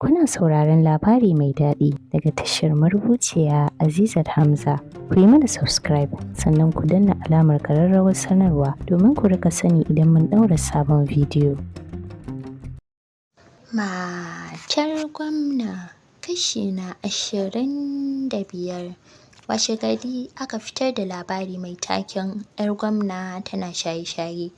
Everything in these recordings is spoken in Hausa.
Kuna sauraron labari mai daɗi daga tashar marubuciya Azizat Hamza. Ku yi mana subscribe sannan ku danna alamar ƙararrawar sanarwa domin ku rika sani idan mun ɗaura sabon bidiyo. Matar Gwamna, kashi na 25. Washe gari aka fitar da labari mai taken 'yar gwamna tana shaye-shaye.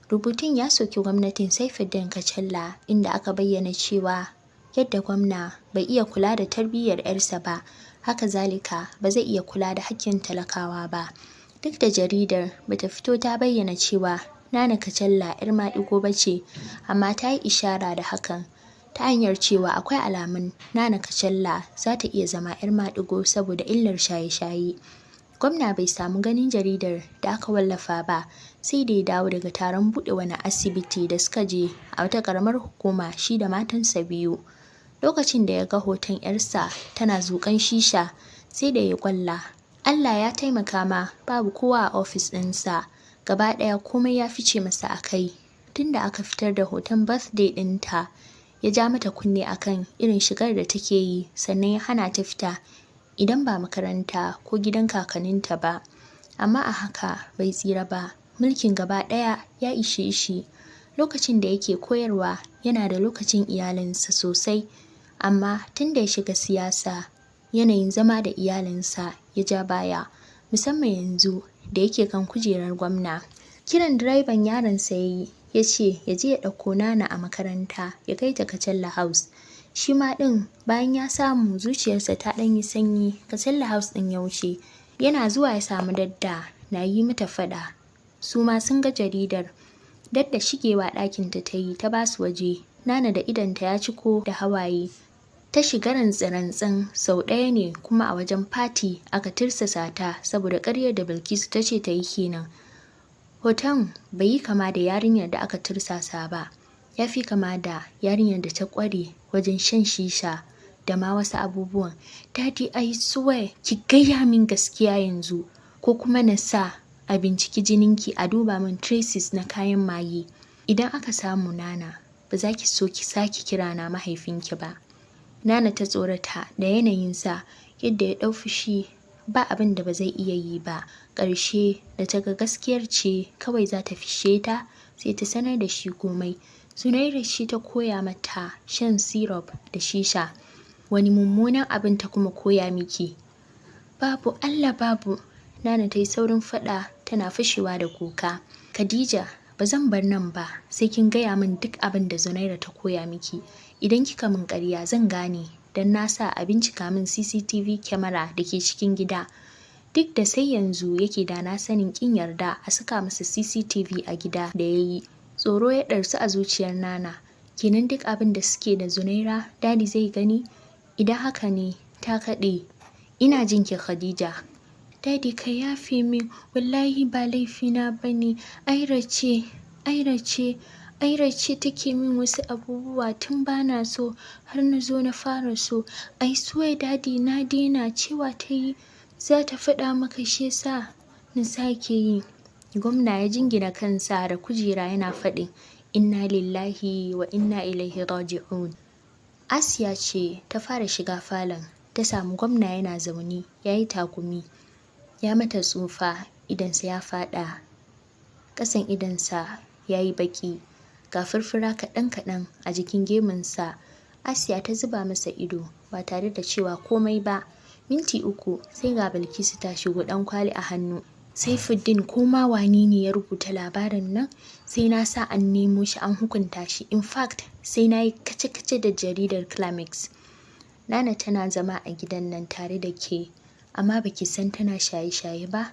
Rubutun ya soki gwamnatin Saifuddin Kachalla, inda aka bayyana cewa yadda gwamna bai iya kula da tarbiyyar 'yarsa ba, haka zalika ba zai iya kula da hakkin talakawa ba. Duk da jaridar bata fito ta bayyana cewa Nana Kachalla 'yar maɗigo ba ce, amma ta yi ishara da hakan ta hanyar cewa akwai alamun Nana Kachalla za ta iya zama 'yar maɗigo saboda illar shaye-shaye. Gwamna bai samu ganin jaridar da aka wallafa ba sai da ya dawo daga taron buɗe wani asibiti da suka je a wata ƙaramar hukuma shi da matansa biyu. Lokacin da ya ga hoton 'yarsa tana zuƙan shisha, sai da ya ƙwalla. Allah ya taimaka ma babu kowa a ofis ɗinsa. Gaba ɗaya komai ya fice masa a kai. Tunda aka fitar da hoton birthday ɗinta, ya ja mata kunne akan irin shigar da take yi, sannan ya hana ta fita idan ba makaranta ko gidan kakanninta ba. Amma a haka bai tsira ba, mulkin gaba ɗaya ya ishe shi. Lokacin da yake koyarwa yana da lokacin iyalinsa sosai, amma tun da ya shiga siyasa yanayin zama da iyalinsa ya ja baya, musamman yanzu da yake kan kujerar gwamna. Kiran direban yaronsa ya yi, ya ce ya je ya ɗauko Nana a makaranta ya kai ta Kachalla House. Shi ma ɗin bayan ya samu zuciyarsa ta ɗan yi sanyi, Kachalla House ɗin ya wuce. Yana zuwa ya samu Dadda na yi mata faɗa. Su ma sun ga jaridar. Dadda shigewa ɗakinta ta yi ta ba su waje. Nana da idonta ya ciko da hawaye. Ta shiga rantsi-rantsin sau ɗaya ne kuma a wajen fati aka tirsasa ta saboda ƙaryar da Bilkisu ta ce ta yi kenan. Hoton bai yi kama da yarinyar da aka tursasa ba, ya fi kama da yarinyar da ta ƙware wajen shan shisha da ma wasu abubuwan. "Daddy, I swear, ki gaya min gaskiya yanzu ko kuma na sa a binciki jininki a duba min traces na kayan maye. Idan aka samu, Nana, ba za ki so ki sake kira na mahaifinki ba." Nana ta tsorata da yanayinsa, yadda ya ɗau fushi, ba abin da ba zai iya yi ba. Ƙarshe da ta ga gaskiyar ce kawai za ta fishe ta, sai ta sanar da shi komai. Zunaira ce ta koya mata shan syrup da shisha. "Wani mummunan abin ta kuma koya miki?" "Babu, Allah, babu," Nana ta yi saurin faɗa tana fashewa da kuka. "Khadija, ba zan bar nan ba sai kin gaya min duk abin da Zunaira ta koya miki. Idan kika min ƙarya zan gane, don na sa a bincika min CCTV kyamara da ke cikin gida." Duk da sai yanzu yake da na sanin ƙin yarda a saka masa CCTV a gida da ya yi. Tsoro ya ɗarsu a zuciyar Nana. Kenan duk abin da suke da Zunaira, Daddy zai gani? Idan haka ne, ta kaɗe. "Ina jin ki, Khadija." "Daddy, ka yafe min, wallahi ba laifina ba ne. Aira ce, Aira ce, Aira ce take min wasu abubuwa tun bana so har na zo na fara so. I swear, Daddy, na daina. Cewa ta yi za ta faɗa maka, shi yasa na sake yi." Gwamna ya jingina kansa da kujera yana faɗin, "Inna lillahi wa inna ilaihi raji'un." Asiya ce ta fara shiga falon, ta samu gwamna yana zaune ya yi takumi. Ya mata tsufa, idonsa ya faɗa, ƙasan idonsa ya yi baƙi, ga furfura kaɗan-kaɗan a jikin gemunsa. Asiya ta zuba masa ido ba tare da cewa komai ba. Minti 3 sai ga Bilkisu ta shigo, ɗan kwali a hannu. "Saifuddin, ko ma wane ne ya rubuta labarin nan, sai na sa an nemo shi an hukunta shi. In fact, sai na yi kace-kace da jaridar Climax. Nana tana zama a gidan nan tare da ke, amma baki san tana shaye-shaye ba?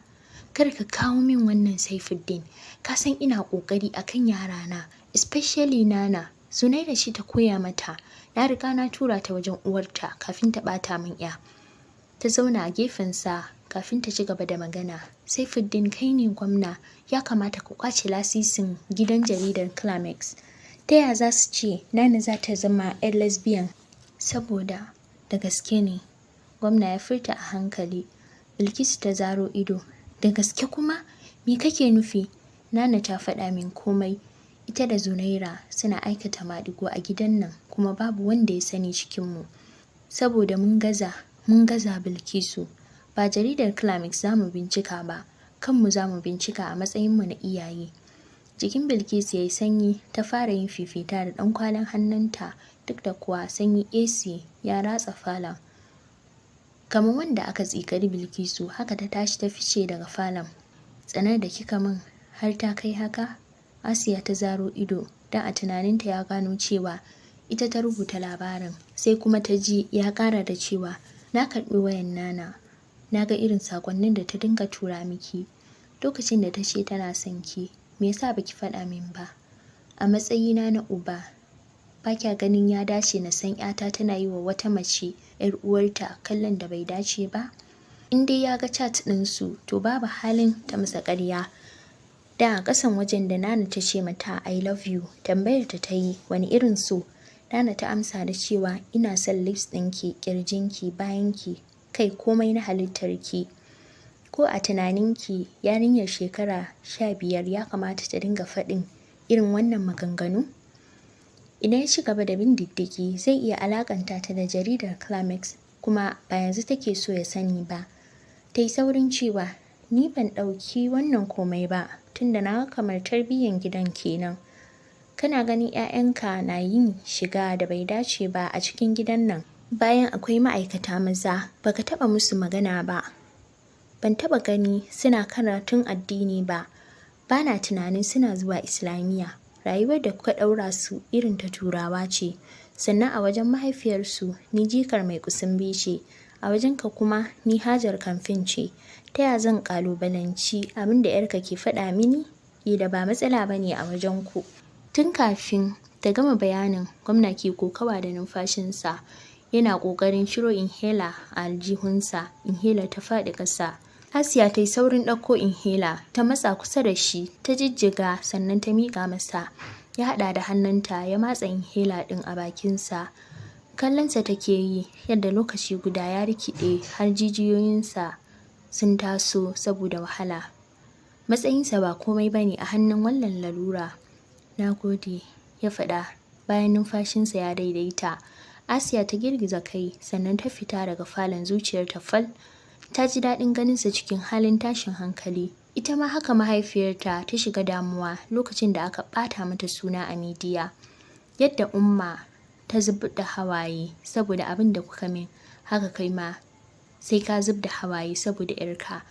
Kar ka kawo min wannan, Saifuddin. Ka san ina ƙoƙari a kan yarana, especially Nana. Zunaira ce ta koya mata. Na riga na tura ta wajen uwarta kafin ta ɓata min 'ya." Ta zauna a gefensa kafin ta ci gaba da magana. "Saifuddin, kai ne gwamna, ya kamata ka kwace lasisin gidan jaridar Climax. Ta ya za su ce Nana za ta zama 'yar lesbian?" "Saboda da gaske ne," gwamna ya furta a hankali. Bilkisu ta zaro ido. "Da gaske kuma? Me kake nufi?" "Nana ta faɗa min komai." Ita da Zunaira suna aikata maɗigo a gidan nan kuma babu wanda ya sani cikinmu. Saboda mun gaza, mun gaza Bilkisu. Ba jaridar Climax za mu bincika ba, kanmu za mu bincika a matsayinmu na iyaye. Jikin Bilkisu ya yi sanyi, ta fara yin fifita da ɗankwalin hannunta duk da kuwa sanyi AC ya ratsa falon. Kamar wanda aka tsikari Bilkisu, haka ta tashi ta fice daga falon. Tsanar da kika min har ta kai haka? Asiya ta zaro ido, don a tunaninta ya gano cewa ita ta rubuta labarin. Sai kuma ta ji ya ƙara da cewa, na karɓi wayan Nana, na ga irin saƙonnin da ta dinga tura miki. Lokacin da ta ce tana son ki, me yasa baki faɗa min ba? A matsayina na uba, ba kya ganin ya dace na san 'yata tana yi wa wata mace 'yar uwarta kallon da bai dace ba? In dai ya ga chat ɗinsu, to babu halin ta masa ƙarya. Da a ƙasan wajen da Nana ta ce mata I love you, tambayar ta ta yi wani irin so? Nana ta amsa da cewa ina son lips ɗinki, ƙirjinki, bayanki, kai komai na halittarki. Ko a tunaninki yarinyar shekara 15 ya kamata ta dinga faɗin irin wannan maganganu? Idan ya ci gaba da bin diddigi zai iya alakanta ta da jaridar Climax kuma ba yanzu take so ya sani ba. Ta yi saurin cewa ni ban ɗauki wannan komai ba tunda na ga kamar tarbiyyar gidan kenan. Kana ganin 'ya'yanka na yin shiga da bai dace ba a cikin gidan nan bayan akwai ma'aikata maza baka taɓa musu magana ba. Ban taɓa gani suna karatun addini ba, bana tunanin suna zuwa Islamiyya. Rayuwar da kuka ɗaura su irin ta Turawa ce, sannan a wajen mahaifiyarsu ni jikar mai kusumbi ce, a wajenka kuma ni Hajar Kamfen ce. Ta ya zan ƙalubalanci abin da 'yarka ke faɗa mini? Ƙila ba matsala ba ne a wajenku. Tun kafin ta gama bayanin, gwamna ke kokawa da numfashinsa. Yana ƙoƙarin ciro inhaler a aljihunsa, inhaler ta faɗi ƙasa. Asiya ta yi saurin ɗauko inhaler, ta matsa kusa da shi, ta jijjiga sannan ta miƙa masa. Ya haɗa da hannunta ya matsa inhaler ɗin a bakinsa. Kallonsa take yi yadda lokaci guda ya rikiɗe har jijiyoyinsa sun taso saboda wahala. Matsayinsa ba komai ba ne a hannun wannan lalura. Na gode, ya faɗa bayan numfashinsa ya daidaita. Asiya ta girgiza kai sannan ta fita daga falon zuciyarta fal. Ta ji daɗin ganinsa cikin halin tashin hankali. Ita ma haka mahaifiyarta ta shiga damuwa lokacin da aka ɓata mata suna a midiya. Yadda Umma ta zub da hawaye saboda abin da kuka min, haka kai ma sai ka zub da hawaye saboda 'yarka.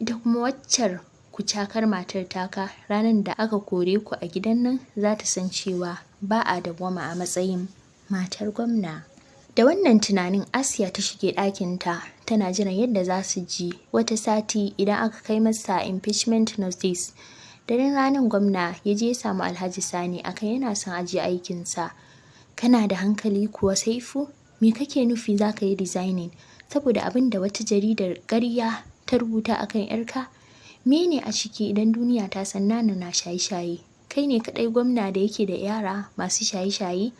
Ita kuma waccar kucakar matar taka ranar da aka kore ku a gidan nan za ta san cewa ba a dawwama a matsayin matar gwamna. Da wannan tunanin Asiya ta shige ɗakinta tana jiran yadda za su ji wata sati idan aka kai masa impeachment notice. Daren ranar gwamna ya je ya samu Alhaji Sani akan yana son ajiye aikinsa. Kana da hankali kuwa Saifu? Me kake nufi za ka yi resigning? Saboda abin da wata jaridar ƙarya ta rubuta akan 'yarka? Mene a ciki idan duniya ta san Nana na shaye-shaye? Kai ne kaɗai gwamna da yake da yara masu shaye-shaye?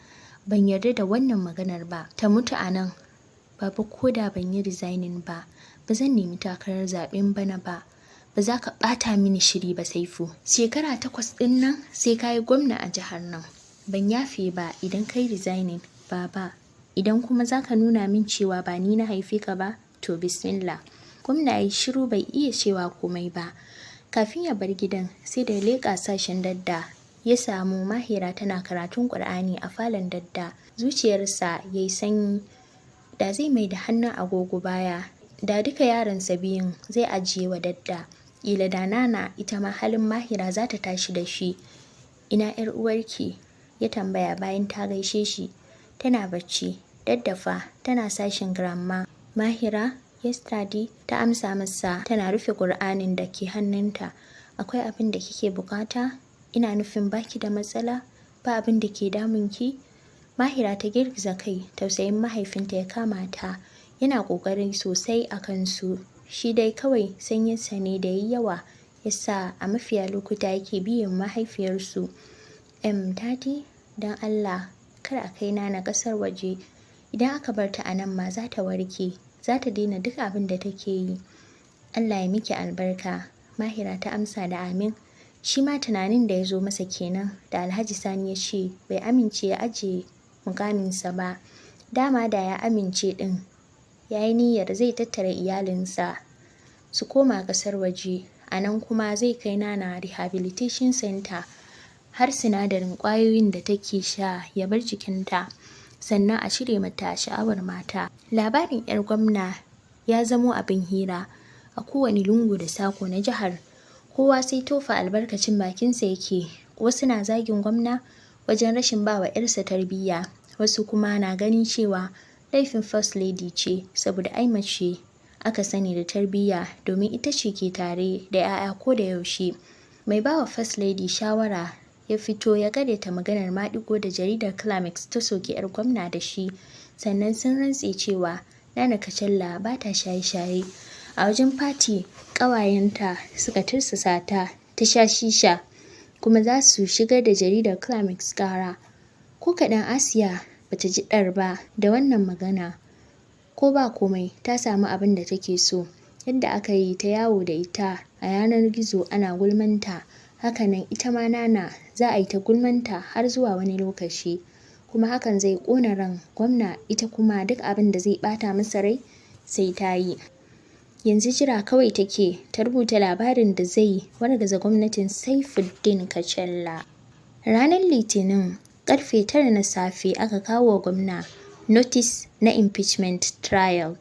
Ban yarda da wannan maganar ba. Ta mutu a nan. Baba ko da ban yi resigning ba, ba zan nemi takarar zaɓen bana ba. Ba za ka ɓata mini shiri ba Saifu. Shekara 8 ɗin nan sai ka yi gwamna a jihar nan. Ban yafe ba idan ka yi resigning, baba. Idan kuma za ka nuna min cewa ba ni na haife ka ba, to bismillah. Gwamna ya yi shiru bai iya cewa komai ba. Kafin ya bar gidan, sai da ya leƙa sashen Dadda. Ya samu Mahira tana karatun Ƙur'ani a falon Dadda. Zuciyarsa ya yi sanyi. Da zai mai da hannun agogo baya, da duka yaransa biyun zai ajiye wa Dadda. Ƙila da Nana ita ma halin Mahira za ta tashi da shi. Ina 'yar uwarki? Ya tambaya bayan ta gaishe shi. Tana bacci. Dadda fa tana sashen grandma. Mahira, yes daddy, ta amsa masa tana rufe Ƙur'anin da ke hannunta. Akwai abin da kike bukata? Ina nufin baki da matsala? Ba abin da ke damunki? Mahira ta girgiza kai, tausayin mahaifinta ya kama ta. Yana ƙoƙari sosai a kansu. Shi dai kawai sanyinsa ne da yayi yawa ya sa a mafiya lokuta yake biyan mahaifiyarsu. Daddy, don Allah kar a kai Nana ƙasar waje. Idan aka bar ta a nan ma za ta warke, za ta daina duk abin da take yi. Allah ya miki albarka. Mahira ta amsa da amin. Shi ma tunanin da ya zo masa kenan da Alhaji Sani ya ce bai amince ya ajiye mukaminsa ba. Dama da ya amince ɗin, ya yi niyyar zai tattara iyalinsa su koma ƙasar waje, a nan kuma zai kai Nana rehabilitation center har sinadarin ƙwayoyin da take sha ya bar jikinta, sannan a cire mata sha'awar mata. Labarin 'yar gwamna ya zamo abin hira a kowane lungu da sako na jihar. Kowa sai tofa albarkacin bakinsa yake, wasu na zagin gwamna wajen rashin ba wa 'yarsa tarbiyya, wasu kuma na ganin cewa laifin First Lady ce saboda ai mace aka sani da tarbiyya domin ita ce ke tare da 'ya'ya ko da yaushe. Mai bawa First Lady shawara ya fito ya karyata maganar maɗigo da jaridar Climax ta soki 'yar gwamna da shi, sannan sun rantse cewa Nana Kacalla ba ta shaye-shaye. A wajen fati ƙawayenta suka tursasa ta ta sha shisha, kuma za su shigar da jaridar Climax ƙara. Ko kaɗan Asiya ba ta ji ɗar ba da wannan magana. Ko ba komai ta samu abin da take so. Yadda aka yi ta yawo da ita a yanar gizo ana gulmanta, hakanan ita ma Nana za a yi ta gulmanta har zuwa wani lokaci. Kuma hakan zai ƙona ran gwamna, ita kuma duk abin da zai ɓata masa rai sai ta yi. Yanzu jira kawai take ta rubuta labarin da zai wargaza gwamnatin Saifuddin Kacalla. Ranar Litinin karfe 9 na safe aka kawo wa gwamna notice na impeachment trial.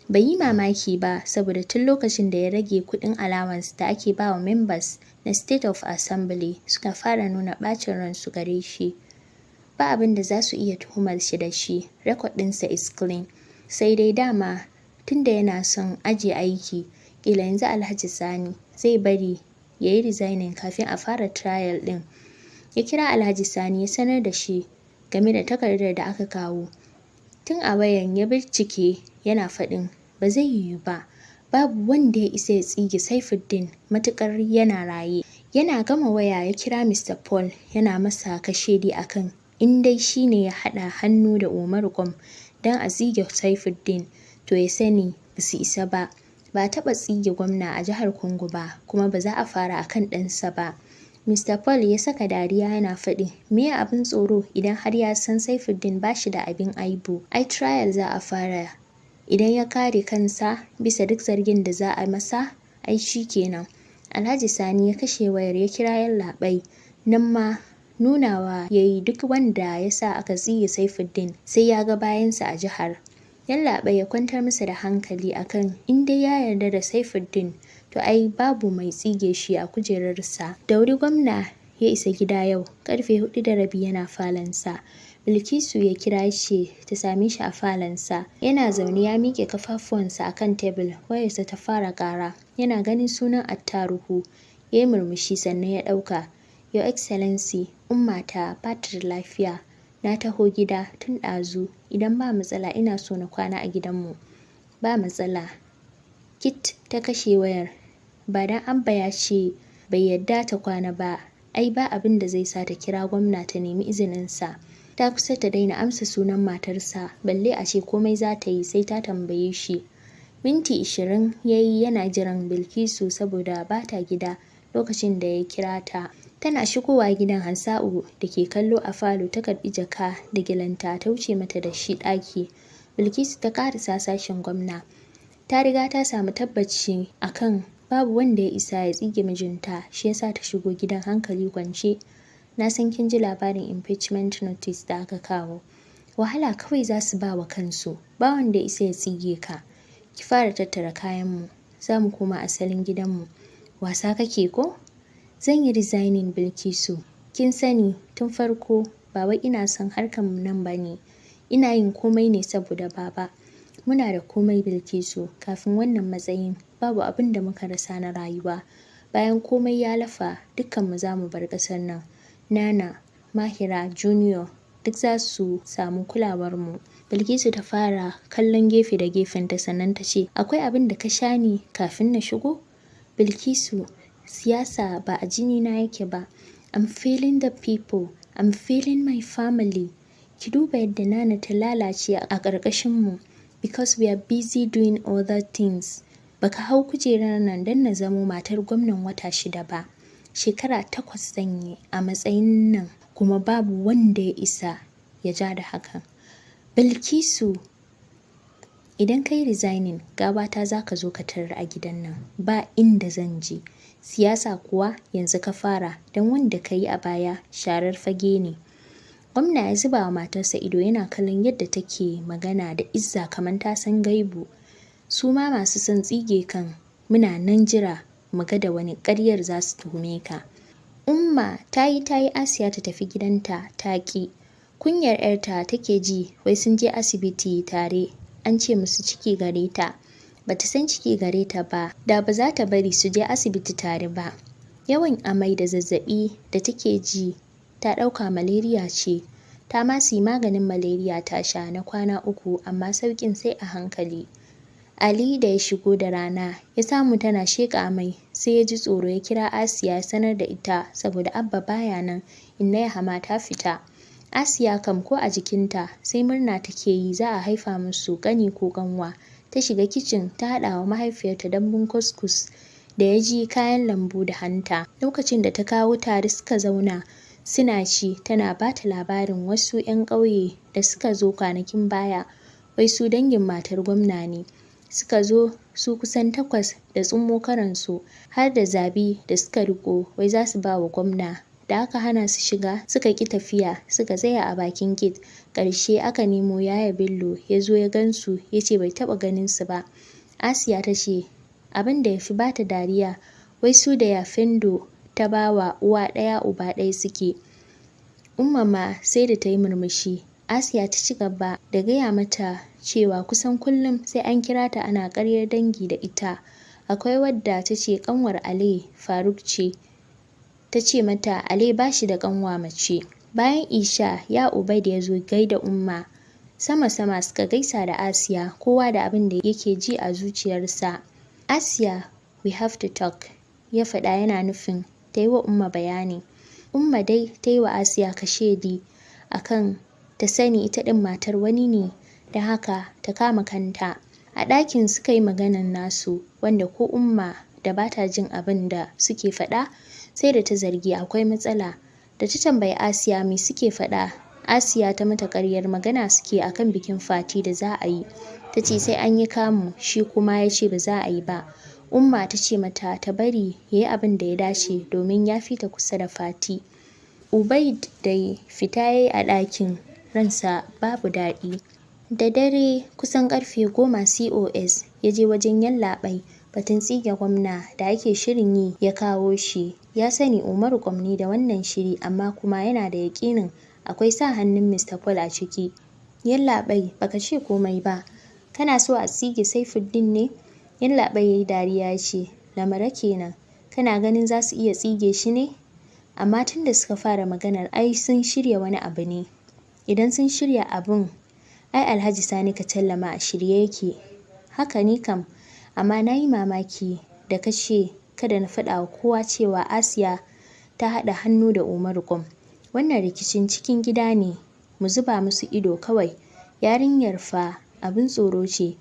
Bai yi mamaki ba saboda tun lokacin da ya rage kuɗin allowance da ake ba wa members na State of Assembly suka fara nuna ɓacin ransu gare shi. Ba abin da za su iya tuhumar shi da shi, record ɗinsa is clean. Sai dai dama tunda yana son ajiye aiki, ƙila yanzu Alhaji Sani zai bari ya yi resigning kafin a fara trial ɗin. Ya kira Alhaji Sani ya sanar da shi game da takardar da aka kawo. Tun a wayan ya bincike yana faɗin ba zai yiwu ba, babu wanda ya isa ya tsige Saifuddin matuƙar yana raye. Yana gama waya ya kira Mr. Paul yana masa kashedi akan in dai shi ne ya haɗa hannu da Umaru Gwam don a tsige Saifuddin, to ya sani ba su isa ba. Ba a taɓa tsige gwamna a jihar Congo ba, kuma ba za a fara a kan ɗansa ba. Mr. Paul ya saka dariya yana faɗin meye abin tsoro idan har ya san Saifuddin ba shi da abin aibu. Ai trial za a fara, idan ya kare kansa bisa duk zargin da za a masa, ai shi kenan. Alhaji Sani ya kashe wayar ya kira Yallaɓai, nan ma nunawa ya yi duk wanda ya sa aka tsige Saifuddin sai ya ga bayansa a jihar. Yallaɓai ya kwantar masa da hankali akan in dai ya yarda da Saifuddin to ai babu mai tsige shi a kujerarsa. Da wuri gwamna ya isa gida yau, karfe 4:30 yana falonsa. Bilkisu ya kira shi ta same shi a falonsa. Yana zaune ya miƙe kafafuwansa a kan tebul, wayarsa ta fara ƙara. Yana ganin sunan Attaruhu, ya yi murmushi sannan ya ɗauka. Your Excellency, Ummata ba ta da lafiya. Na taho gida tun ɗazu, idan ba matsala ina so na kwana a gidanmu. Ba matsala. Kit ta kashe wayar. Ba dan Abba ya ce bai yarda ta kwana ba, ai ba abin da zai sa ta kira gwamna ta nemi izininsa. Ta kusa ta daina amsa sunan matarsa, balle a ce komai za ta yi sai ta tambaye shi. Minti 20 ya yi yana jiran Bilkisu saboda ba ta gida lokacin da ya kira ta. Tana shigowa gidan, Hansa'u da ke kallo a falo ta karɓi jaka da gyalenta ta wuce mata da shi ɗaki. Bilkisu ta ƙarasa sashen gwamna. Ta riga ta samu tabbaci akan babu wanda ya isa ya tsige mijinta, shi yasa ta shigo gidan hankali kwance. Na san kin ji labarin impeachment notice da aka kawo. Wahala kawai za su ba wa kansu, ba wanda ya isa ya tsige ka. Ki fara tattara kayanmu, za mu koma asalin gidanmu. Wasa kake ko? Zan yi resigning, Bilkisu. Kin sani tun farko ba wai ina son harkar nan ba ne. Ina yin komai ne saboda baba. Muna da komai, Bilkisu, kafin wannan matsayin babu abin da muka rasa na rayuwa. Bayan komai ya lafa, dukkanmu za mu bar ƙasar nan. Nana, Mahira, Junior duk za su samu kulawarmu. Bilkisu ta fara kallon gefe da gefenta sannan ta ce, akwai abin da ka sha ne kafin na shigo? Bilkisu, siyasa ba a jini na yake ba. I'm feeling the people. I'm feeling my family. Ki duba yadda Nana ta lalace a ƙarƙashinmu because we are busy doing other things. Baka hau kujerar nan don na zamo matar gwamnan wata 6 ba. Shekara 8 zan yi a matsayin nan kuma babu wanda ya isa ya ja da hakan. Bilkisu, idan ka yi resigning, gawata za ka zo ka tarar a gidan nan, ba inda zan je. Siyasa kuwa yanzu ka fara, don wanda ka yi a baya sharar fage ne. Gwamna ya zuba wa matarsa ido yana kallon yadda take magana da izza kamar ta san gaibu. Su ma masu son tsige kan muna nan jira mu ga da wani ƙaryar za su tuhume ka. Umma ta yi Asiya ta tafi gidanta ta ƙi. Kunyar 'yarta take ji, wai sun je asibiti tare an ce musu ciki gare ta. Bata san ciki gare ta ba, da ba za ta bari su je asibiti tare ba. Yawan amai da zazzaɓi da take ji ta ɗauka malaria ce. Ta ma siyi maganin malaria ta sha na kwana 3 amma sauƙin sai a hankali. Ali da ya shigo da rana ya samu tana sheƙa amai, sai ya ji tsoro ya kira Asiya ya sanar da ita saboda Abba baya nan, Inna Yahama ta fita. Asiya kam ko a jikinta sai murna take yi za a haifa musu ƙani ko ƙanwa. Ta shiga kicin ta haɗa wa mahaifiyarta dambun kuskus da ya ji kayan lambu da hanta. Lokacin da ta kawo tare suka zauna suna ci, tana ba ta labarin wasu 'yan ƙauye da suka zo kwanakin baya, wai su dangin matar gwamna ne. Suka zo su kusan 8 da tsummo karansu har da zabi da suka riƙo, wai za su ba wa gwamna. Da aka hana su shiga suka ƙi tafiya, suka tsaya a bakin gate. Ƙarshe aka nemo Yaya Bello ya zo ya gansu ya ce bai taɓa ganin su ba. Asiya ta ce abin da ya fi bata dariya, wai su da Yafendo ta bawa uwa ɗaya uba ɗaya suke. Umma ma sai da ta yi murmushi. Asiya ta ci gaba da gaya mata cewa kusan kullum sai an kira ta ana ƙaryar dangi da ita. Akwai wadda ta ce ƙanwar Ale Faruk ce. Ta ce mata Ale ba shi da ƙanwa mace. Bayan Isha, ya Ubaid ya zo gaida Umma. Sama-sama suka gaisa da Asiya, kowa da abin da yake ji a zuciyarsa. Asiya, we have to talk, ya faɗa yana nufin ta yi wa Umma bayani. Umma dai ta yi wa Asiya kashedi akan ta sani ita ɗin matar wani ne, don haka ta kama kanta. A ɗakin suka yi maganan nasu, wanda ko Umma da ba ta jin abin da suke faɗa sai da ta zargi akwai matsala. Da ta tambayi Asiya me suke faɗa, Asiya ta mata ƙaryar magana suke akan bikin Fati da za a yi. Ta ce sai an yi kamu, shi kuma ya ce ba za a yi ba. Umma ta ce mata ta bari ya yi abin da ya dace domin ya fi ta kusa da Fati. Ubaid dai fita ya yi a ɗakin, ransa babu daɗi. Da dare kusan ƙarfe 10 COS ya je wajen Yallaɓai, batun tsige gwamna da ake shirin yi ya kawo shi. Ya sani Umaru Gwamni da wannan shiri, amma kuma yana da yaƙinin akwai sa hannun Mr. Paul a ciki. Yallaɓai, baka ce komai ba. Kana so a tsige Saifuddin ne? Yallaɓai ya yi dariya ya ce, lamara kenan. Kana ganin za su iya tsige shi ne? Amma tun da suka fara maganar ai sun shirya wani abu ne. Idan sun shirya abun, ai Alhaji Sani Kacalla ma a shirye yake. Haka ni kam, amma na yi mamaki da ka ce kada na faɗa wa kowa cewa Asiya ta haɗa hannu da Umaru Gwam. Wannan rikicin cikin gida ne, mu zuba musu ido kawai. Yarinyar fa abin tsoro ce,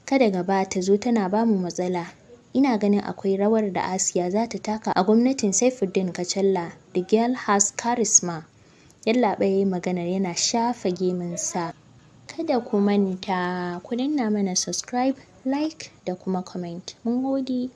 kada gaba ta zo tana ba mu matsala. Ina ganin akwai rawar da Asiya za ta taka a gwamnatin Saifuddin Kacalla. The girl has charisma. Yallaɓai ya yi maganar yana shafa gemunsa. Kada ku manta, ku danna mana subscribe, like da kuma comment. Mun gode.